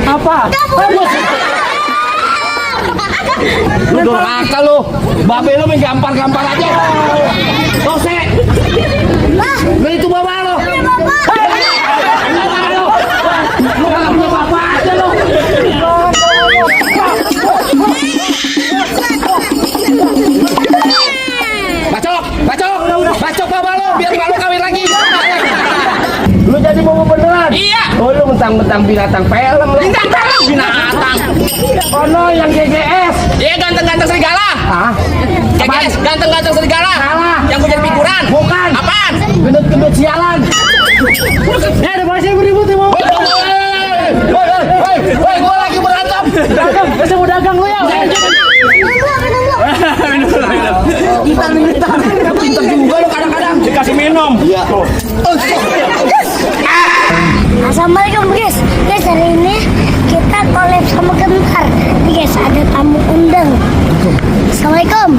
Apa? Lu durhaka lu. Babe lu main gampar-gampar aja. Tose. Lu itu bapak lu. Lu nggak punya bapak aja lu. Bacok bapak lu biar bapak lu kawin lagi. Lu jadi bobo beneran? Iya. Oh lu mentang-mentang binatang film lu. Binatang. Oh no yang GGS. Iya ganteng-ganteng serigala. Hah? GGS ganteng-ganteng serigala. Salah. Yang gue jadi figuran. Bukan. Apaan? Gendut-gendut sialan. Ada bahasa beribut ya mau. Woi, gua lagi berantem. Dagang, bisa mau dagang lu ya. Pintar juga lu kadang-kadang. Dikasih minum. Iya. Assalamualaikum guys. Guys hari ini kita collab sama Gentar. Guys ada tamu undang. Assalamualaikum.